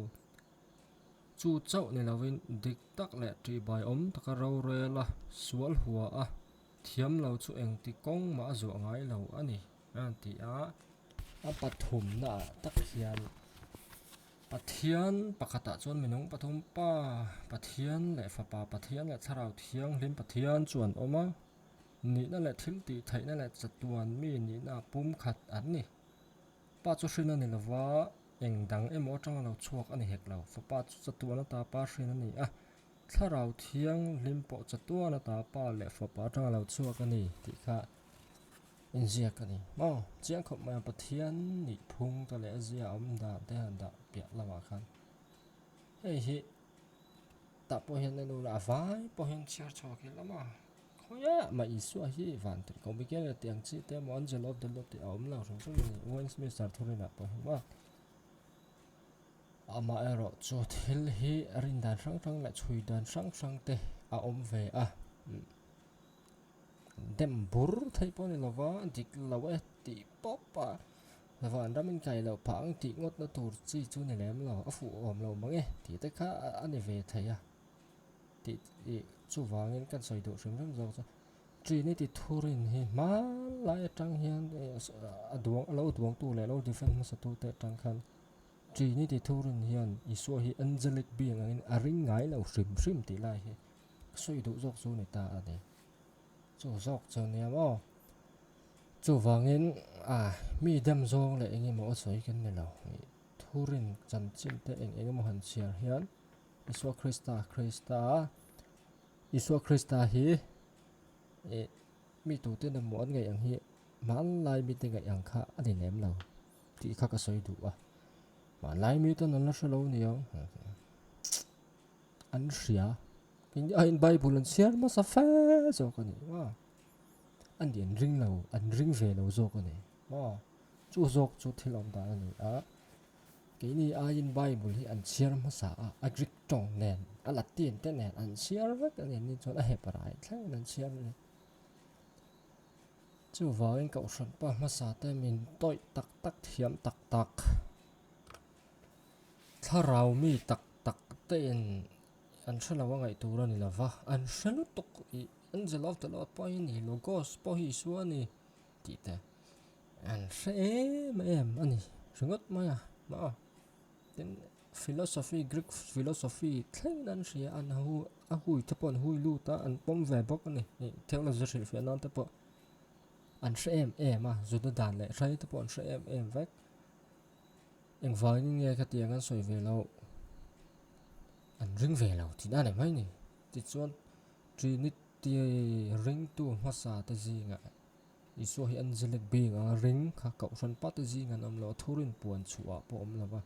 Chu chauh ni lovin dik tak leh ṭihbaiawm taka rorel a, sual hua a, thiam lo chu engti kawng mah a zuah ngai lo a ni. A ti a, a pathumnaah tak hian Pathian pakhatah chuan minung pathum Pa Pathian leh Fapa Pathian leh Thlarau Thianghlim Pathian chu an awm a, nihna leh thil tih theihna leh chatuan mi nihna pumkhat an ni. Pa chu hrin a ni lova, eng dang emaw atanga lo chhuak a ni hek lo. Fapa chu chatuan ata Pa hrin a ni a, Thlarau Thianghlim pawh chatuan ata Pa leh Fapa atanga lo chhuak a ni tih kha inziak a ni. Maw? Chiang khawp mai a, Pathian nih phung te leh a zia awm dan te han dah piah lamah khan hei hi tah pawh hian en ula a vai pawh hian chhiar chhuak hi lama khawiah mah Isua hi van tirh ko Mikael tih ang chi te emaw Angel of the Lord tih a awm lo hrim hrim a ni Westminster thurinah pawh hian maw Amaherawh chu thil hi rin dan hrang hrang leh chhui dan hrang hrang te a awm ve a. Dem bur theih pawh a ni lova, dik lo e tih pawp a van ram in kai loh phah ang tih ngawtna tur chi chu ni lem lo, a fuh awm lo mang e tih te kha a ni ve thei a tih ih chuvangin kan sawi duh hrim hrim zawk chu Trinity thurin hi hmanlai atang hian a duang a lo duangtu leh lo defend hmasatu te atang khan Trinity thurin hian Isua hi angelic being angin a ring ngai lo hrim hrim tih lai hi Ka sawi duh zawk chu ni ta a ni. Chu zawk chu nia maw? Chuvangin a mi dem zawng leh eng emaw a sawi kan ni lo. Thurin chanchin te eng eng emaw han chhiar hian Isua Krista, Krista, Isua Krista hi ih mi tuten emaw an ngaih ang hi hmanlai mite ngaih ang kha a ni lem lo tih kha ka sawi duh a. Hmanlai miten an la hre lo niang. An hria. Kei aiin Bible an chhiar hmasa fe zawk a ni maw? A ni an ring lo, an ring ve lo zawk a ni maw? Chu zawk chu thil awm dan a ni a. Keini aiin Bible hi an chhiar hmasa a, a Greek tawng nen, a Latin te nen an chhiar vek a ni. Ni chuan a Hebrai thlengin an chhiar a ni. Chuvangin Kohhran pa hmasa te min tawih tak tak thiam tak tak. Thlarau mi tak tak tein an hre lo a ngaih tur a ni lo va, an hre lutuk ih Angel of the Lord pawh hi ni, Logos pawh hi Isua a ni tih te an hre em em a ni ringawt mai a maw. Tin, philosophy Greek philosophy thlengin an hria a, an hu a hui te pawh an hui lut a, an pawm ve bawk a ni ih theology hrilhfiah nan te pawh an hre em em a, zuna dan leh hrai te pawh an hre em em vek. Engvangin nge khatiang an sawi ve loh? An ring ve lo tih na nei mai ni. Tichuan Trinity ringtu hmasa te zingah Isua hi angelic being anga ring kha Kohhran pa te zingah an awm lo a, thurin puan chhuah ah pawh awm lo va.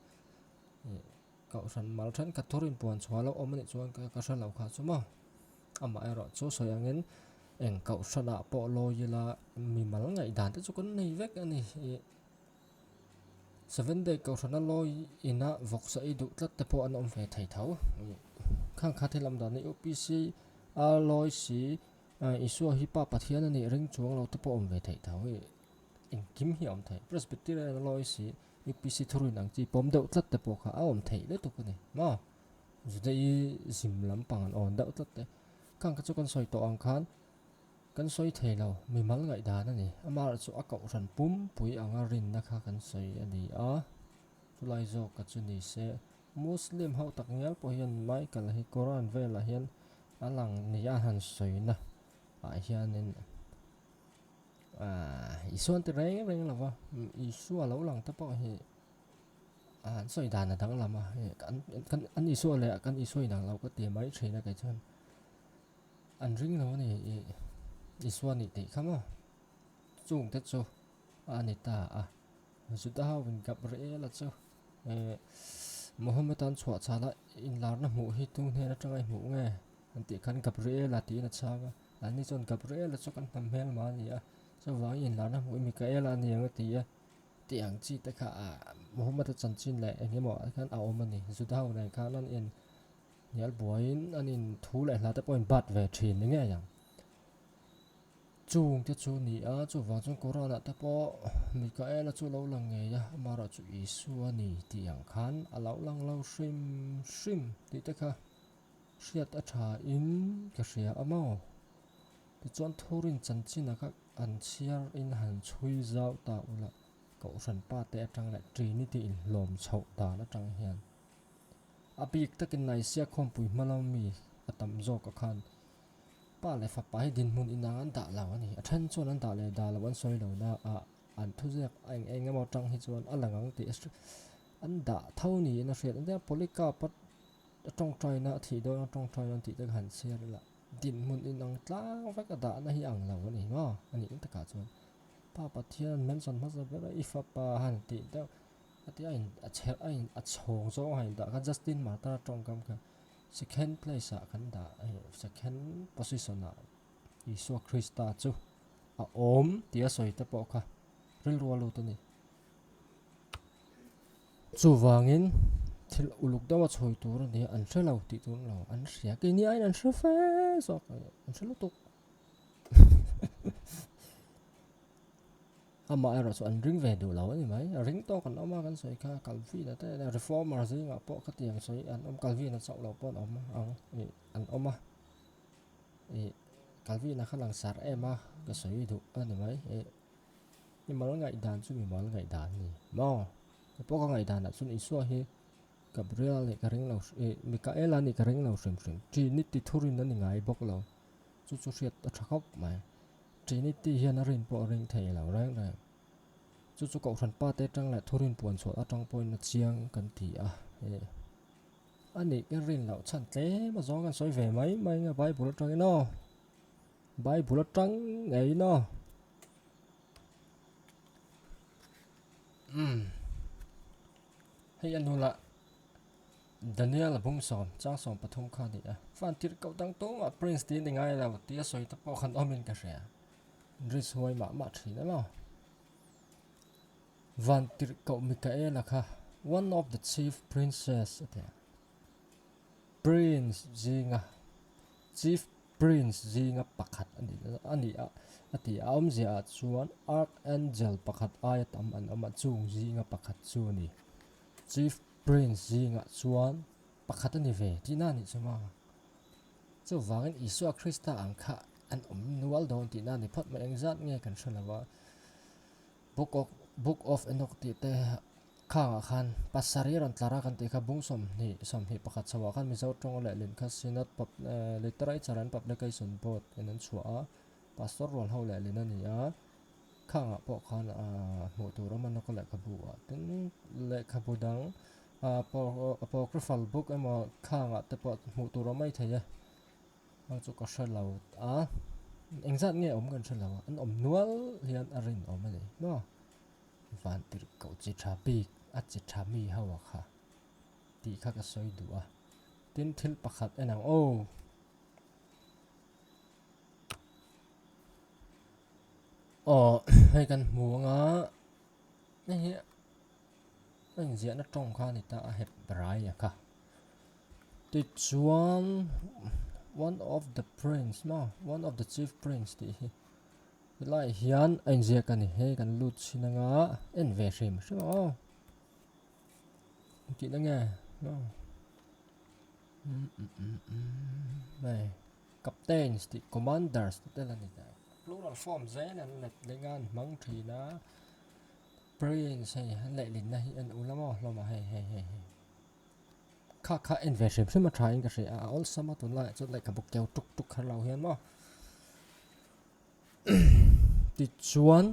Kohhran mal thenkhat thurin puan chhuah lo awm a nih chuan ka hre lo kha chu maw. Amaherawh chu sawi angin eng Kohhran ah pawh lawi ila mimal ngaihdan te chu kan nei vek a ni. Seven Day Kohhrana lawi ina vawksa ei duh tlat te pawh an awm ve thei tho. Khang kha thil awm dan hi UPC a lawi si Isua hi Pa Pathian a nih ring chuang lo te pawh awm ve thei tho. Engkim hi a awm thei. Presbyterian a lawi si UPC thurin ang chi pawm deuh tlat te pawh kha a awm theih lutuk a ni maw. Judaism lampang an awn deuh tlat te. Khang kha chu kan sawi tawh ang khan Kan sawi thei lo, mimal ngaihdan a ni. Amaherawh chu a kohhran pumpui anga rinna kha kan sawi a ni a, chulai zawk ka chu ni se. Muslim ho tak ngial pawh hian Michael hi Quran velah hian a lang ni a han sawina ah hianin aah Isua an ti reng reng lo va, Isua lo lang te pawh hi an sawi dan a danglam a, kan an Isua leh kan Isua inang lo ka ti mai thin a kei chuan. An ring lo a ni i Isua nih tih kha maw? Chungte chu a ni ta a. Juda ho in Gabriela chu eh Mohammed an chhuah chhal a, inlarna hmuh hi tu hnen atanga i hmuh nge? An tih khan Gabriela tiin a chhang a. Anni chuan Gabriela chu kan hnam hmelma a ni a, chuvangin inlarna hmuh hi Mikaela a ni ang a ti a. Tih ang chi te kha Mohammed-a chanchin leh eng emaw ah khan a awm a ni. Juda ho nen khan an in Hnial buaiin an in thu leh hla te pawh in bat ve thin ni ngei ang. Chung te chu ni a, chuvang chuan Quran ah te pawh Mikaela chu lo lang ngei a, amaherawh chu Isua ni tih ang khan a lo lang lo hrim hrim tih te kha hriat a tha in ka hria a maw. Tichuan Thurin chanchin a kha an chhiar in han chhui zau ta ula, Kohhran pa te atang leh Trinity inhlawm chhoh dan atang hian. A bik takin Naisia khawmpui hma lo mi a tam zawk a khan Pa leh Fapa hi dinhmun inang an dah lo a ni. A then chuan an dah leh dah loh an sawi lo na a, an thuziak a eng eng emaw atang hi chuan a lang ang tih an dah tho niin a hriat. Engtia Polycarp a tawngtaina a thih dawn a tawngtaina an tih te kha han chhiar ila dinhmun inang tlang vek a dahna hi ang lo a ni maw? A nih takah chuan Pa Pathian an mention hmasa ber a, i fapa han tih deuh a tia in a chherh a in a chhawng zawng a in dah kha Justin Martyr a tawngkam kha second place ah kan dah hei second position ah Isua Krista chu a awm tih a sawi te pawh kha rilru a lut a ni. Chuvangin thil uluk deuh a chhawi tur a nia an hre lo tih tur lo an hria keini aiin an hre fe zawk an hre lutuk. Amah erawh chu an ring ve duh lo a ni mai. A ring tawk an awm a kan sawi kha Calvin-a te Reformer zingah pawh khatiang sawi an awm Calvin-a chauh lo pawh an awm ang ih an awm a ih Calvin-a kha langsar em a ka sawi duh a ni mai ih mimal ngaihdan chu mimal ngaihdan a ni maw kei pawh ka ngaihdanah chuan Isua hi Gabriel nih ka ring lo ih Mikaela nih ka ring lo hrim hrim Trinity thurin a ni ngai bawk lo chu chu hriat a tha khawp mai. Trinity hian a rin pawh a ring thei lo reng reng. Chu chu Kohhran pa te atang leh thurin puan chhuah atang pawhin a chiang kan ti a. Eh. A nih ka rin loh chhan tlem a zawng kan sawi ve mai mai nge Bible atangin aw. Bible atang ngeiin aw. Umm. Hei a nula Daniel a bung sawm, chang 13 kha a ni a. Fan tirhkoh dang tumah Prince tih a ni ngai lo tih a sawi te pawh khan awmin ka hria. Risk huai mah mah thin emaw. Van tirhkoh Mikaela kha one of the chief princes a ti a. Prince zinga chief prince zinga pakhat a ni a ni a a ti a. A awmzia ah chuan archangel pakhat aia tam an awm a, chung zinga pakhat chu a ni. Chief Prince zingah chuan pakhat a ni ve tihna a nih chu maw? Chuvangin Isua Krista ang kha an awm nual dawn tihna a ni phawt mai. Engzat nge kan hre lo a, Book of Book of Enoch tih te khangah khan pasarih a rawn tlar a kan tih kha bung 21 chhoah khan Mizo tawng lehlin kha Synod Literature and Publication Board in an chhuah a, Pastor rual ho lehlin a ni a. Khangah pawh khan hmuh tur awm a nawk a lehkhabu ah tin lehkhabu dang apocryphal book emaw khangah te pawh hmuh tur awm mai thei e hang chu ka hre lo a engzat nge awm kan hre lo a an awm nual hian a rinawm a ni maw van tirh koh chi tha bik a chi tha mi ho a kha tih kha ka sawi duh a tin thil pakhat en ang aw. Aw hei kan hmu anga hei hi a inziahna tawng kha a ni ta a Hebraia kha tichuan one of the prince maw one of the chief prince tih hi helaiah hian a inziak a ni hei kan lut chhin anga en ve hrim hrim ang aw tihna nge maw hei. Captains tih commanders te tel a ni ta. Plural form zel an let leng a an hmang thin a. Prince hei an lehlinna hi en ula maw hlawm a hei hei hei hei. Kha kha en ve hrim hrim a tha in ka hria a, a awlsam a tunlaiah chuan lehkhabu keu tuk tuk kher lo hian maw. Tichuan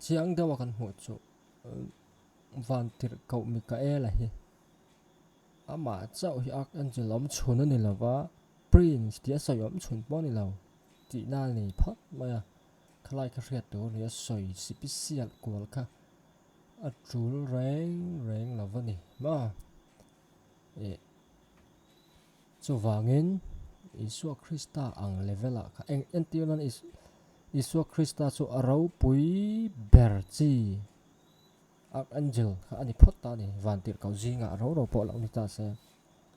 chiang deuh a kan hmuh chu Vantirhkoh Mikaela hi. Amah chauh hi Archangel awm chhun a ni lo va, Prince tih a sawi awm chhun pawh a ni lo tihna a nei phawt mai a. Khalai kha hriat tur a ni a, sawi sipisial kual kha a tul reng reng lo va ni maw? Ih, chuvangin Isua Krista ang level ah kha eng entir nan Isua Krista chu a ropui ber chi. Archangel kha a ni phawt ta a ni, van tirhkoh zingah a ro ro pawh lo ni ta se.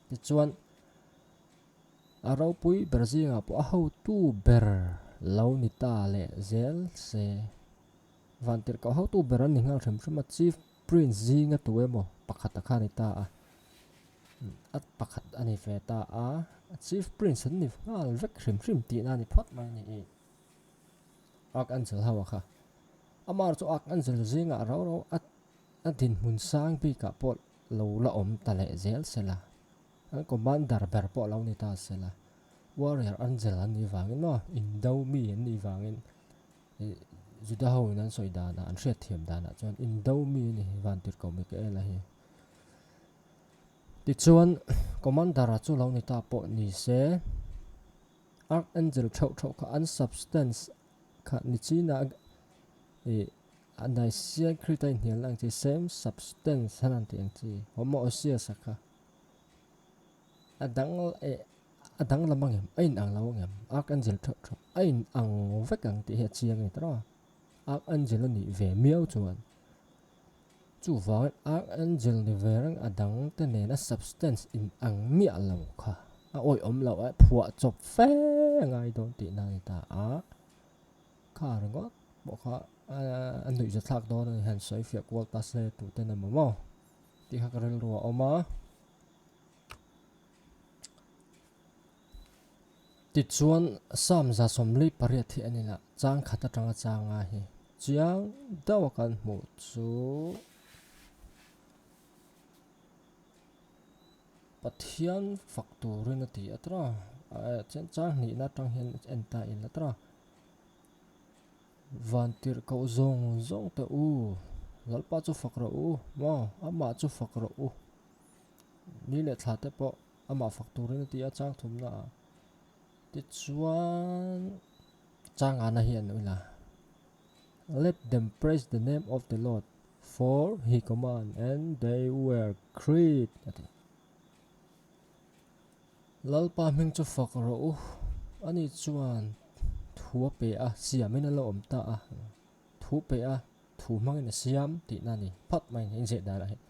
Tichuan, a ropui ber zingah pawh a hotu ber lo ni ta leh zel se. Van tirhkoh hotu ber an ni nghal hrim hrim a, Chief Prince zinga tu emaw pakhat a kha a ni ta a, a pakhat a ni ve ta a, Chief Prince an ni nghal vek hrim hrim tihna a ni phawt mai a ni. Archangel ho a kha. Amar chu Archangel zingah rau rau a a dinhmun sang bikah pawh lo la awm ta leh zel sela, an commander ber pawh lo ni ta sela, warrior angel an nih vangin maw indo mi an nih vangin ih Juda ho in an sawi danah an hriatthiam danah chuan indo mi a ni Vantirhkoh Mikaela hi. Tichuan commander a chu lo ni ta pawh ni se archangel theuh theuh kha an substance kha ni chin a ih a Nicene Creed a inhnialna ang chi same substance han an tih ang chi homoousios a kha a dang eh a danglam ang em a inang lo ang em archangel theuh theuh a inang vek ang tih hi a chiang a ni tawh a archangel a nih ve miau chuan. Chuvangin archangel ni ve reng a dang te nena substance in ang miah lo kha a awihawm loh a, phuah chawp fe a ngai dawn tihna a ni ta a. Kha ringawt pawh kha a nuihza thlak dawn a ni han sawi fiah kual ta se tuten emaw maw tih kha ka rilru a awm a. Tichuan Psalm 148 hi a ni lah, chang khat atanga changa hi chiang deuh a kan hmuh chu Pathian fak turin a ti a tawh a, chuan chang hnihna atang hian en ta ila tawh a, Vantirhkoh zawng zawng te u, Lalpa chu fak rawh u, maw amah chu fak rawh u, ni leh thla te pawh. Amah fak turin a ti a chang thumna ah tichuan chang ana hi an ula Let them praise the name of the Lord for he command and they were creed a ti. Lalpa hming chu fak rawh u ani chuan thu a pe a siamin a lo awm ta a thu pe a Thu hmangin a siam tihna a ni phawt mai in zeh danah hian.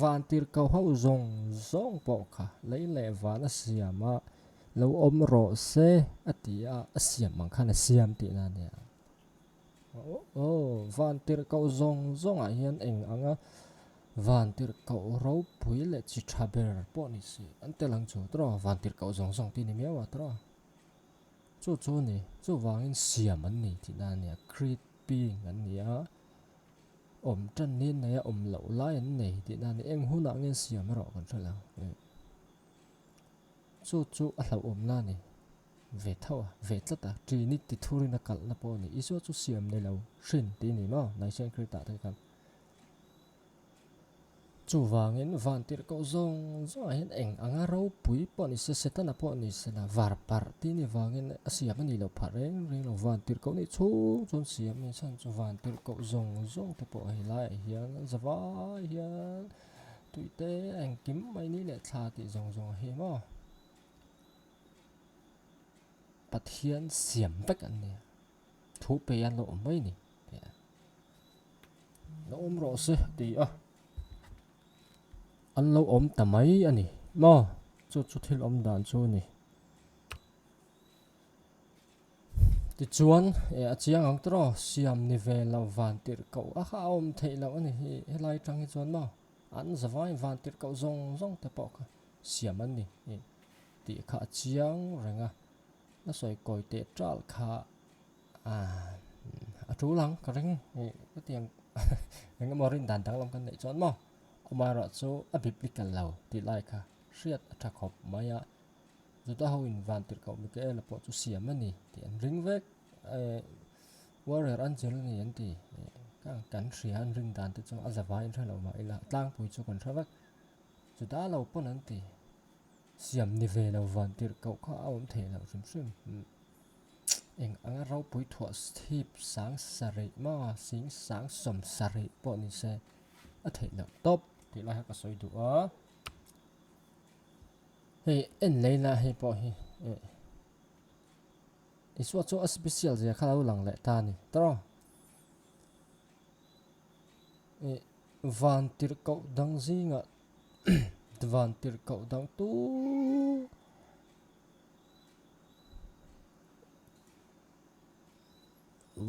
Van tirhkoh ho zawng zawng pawh kha lei leh van a siam a, lo awm rawh se a ti a, a siam ang khan a siam tihna a nia. Aw, van tirhkoh zawng zawngah hian eng anga van tirhkoh ropui leh chi tha ber pawh ni si an tel ang chu tawh, van tirhkoh zawng zawng tih a ni miau a tawh. Chu chu a ni, chuvangin siam an ni tihna a nia, creed being an ni a, awm tan ni an nei a, awm loh lai an nei tihna a ni, eng hunah nge siam erawh kan hre lo. Chu chu a hlauhawmna a ni ve tho a, ve tlat a, Trinity thurin a kalhna pawh a ni, Isua chu siam ni lo hrin tih a ni maw, Nicene Creed ah te khan. Chuvangin vantirhkoh zawng zawngah hian eng anga ropui pawh ni se, Setana pawh ni se la, var parh tih ni vangin a siam a nih loh phah reng reng lo. Vantirhkoh nih chhung chuan siam a ni chhan chu vantirhkoh zawng zawng te pawh hei laiah hian an zavai hian tuite engkim mai ni leh thla tih zawng zawng a hi maw? Pathian siam vek an nia. Thu pe an lo awm mai ni. Lo awm rawh se ti a, an lo awm ta mai a ni maw? Chu chu thil awm dan chu a ni. Tichuan eh a chiang ang tawh aw, siam ni ve lo van tirh koh a kha a awm theih loh a ni hi helai atang hi chuan maw an zavai van tirh koh zawng zawng te pawh kha siam an ni tih kha a chiang reng a, a sawi kawi teh tal kha. A tul ang ka ring ih hetiang eng emaw rin dan danglam kan neih chuan maw amaherawh chu a biblical lo tih lai kha hriat a tha khawp mai a Juda ho in van tirhkoh Mikaela pawh chu siam a ni tih an ring vek eh warrior angel a ni an ti kan hria an rin dan te chu a zavai in hre lo mah ila tlangpui chu kan hre vek Juda lo pawn an ti siam ni ve lo van tirhkoh kha a awm theih loh hrim hrim. Eng anga ropui thuah thip sang sarih maw sing sang sawm sarih pawh ni se a theih loh tawp tih lai kha ka sawi duh a hei en lei la hei pawh hi eh Isua chu a special zia kha lo lang leh ta a ni tawh eh van tirhkoh dang zingah van tirhkoh dang tu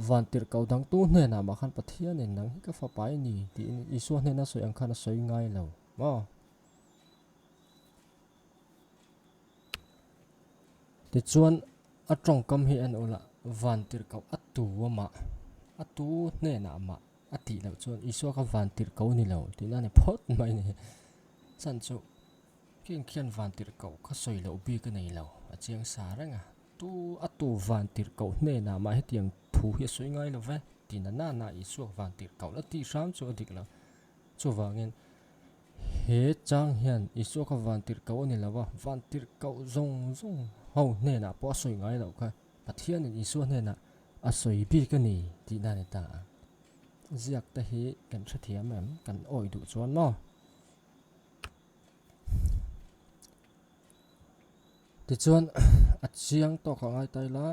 Van tirhkoh dangtu hnenah mah khan Pathianin nang hi ka fapa i ni tiin Isua hnena sawi ang khan a sawi ngai lo maw? Tichuan a tawngkam hi en ula van tirhkoh a tu amah a tu hnenah mah. A tih loh chuan Isua kha vantirhkoh ni lo tihna a ni phawt mai ni. Chhan chu King khian vantirhkoh kha sawi loh bik a nei lo, a chiang sa reng a. Tu a tu vantirhkoh hnenah mah hetiang thu hi a sawi ngai lo ve tih na nana Isua vantirhkoh la tih hram chu a dik lo. Chuvangin he chang hian Isua kha vantirhkoh a ni lo a, vantirhkoh zawng zawng ho hnenah pawh a sawi ngai loh kha Pathianin Isua hnenah a sawi bik a ni tihna a ni ta a. Ziak te hi kan hrethiam em? Kan awih duh chuan maw? Tichuan a chiang tawk a ngai ta ila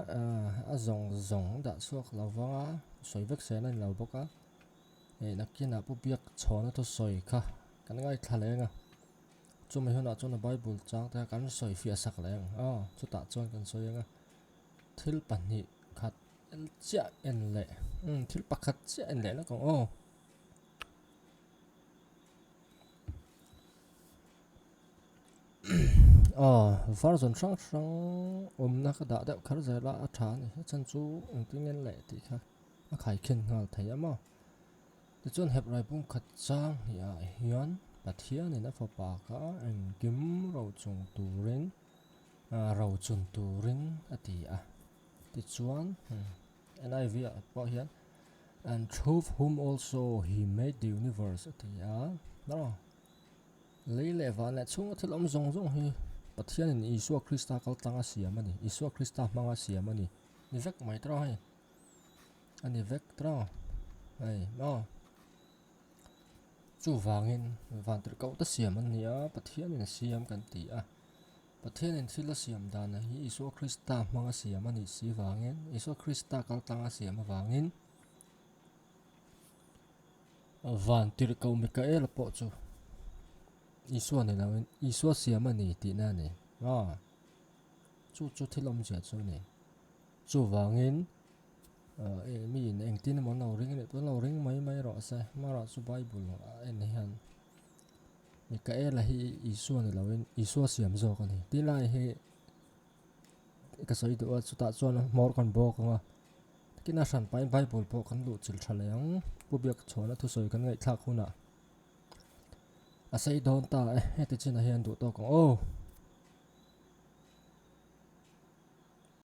a zawng zawng dah chhuak lo vang a, sawi vek sen a ni lo bawk a. Hei nakinah Pu Biak chhawna thusawi kha kan ngaithla leh ang a, chumi hunah chuan a Bible chang te kha kan sawi fiah sak leh ang aw, chutah chuan kan sawi ang a, thil pahnih khat chiah en leh umm thil pakhat chiah en leh lawk ang aw. Aw version hrang hrang awmna ka dah deuh kher zel a, a tha a ni a chhan chu engtin nge leh tih kha. A khaikhin nghal thei a maw? Tichuan Hebrai pumkhat chang hniah hian Pathianin a fapa kha engkim rochung turin rochun turin a ti a. Tichuan NIV ah pawh hian And through whom also he made the universe a ti a. Lei leh van leh chhunga thil awm zawng zawng hi Pathianin Isua Krista kaltlang a siam a ni. Isua Krista hmanga siam a ni. Ni vek mai tawh hei. A ni vek tawh hei maw chuvangin vantirhkoh te siam an ni a Pathianin a siam kan ti a Pathianin thil a siam dan hi Isua Krista hmanga siam a nih si vangin Isua Krista kal tlang a siam avangin vantirhkoh Mikaela pawh chu Isua ni loin Isua siam a ni tihna a ni maw chu chu thil awmzia chu a ni. Chuvangin miin engtin emaw an lo ring a nih pawn lo ring mai mai rawh se. Amaherawh chu Bible a en hian Mikaela hi Isua ni loin Isua siam zawk a ni. Ti lai hi ka sawi duh a, chutah chuan hmawr kan bawk ang a. Takina hran pahin Bible pawh kan luh chilh tha leh ang. Pu Biakchhawna thusawi kan ngaihthlak hunah a sei dawn ta e. Heti chinah hian duh tawk ang aw.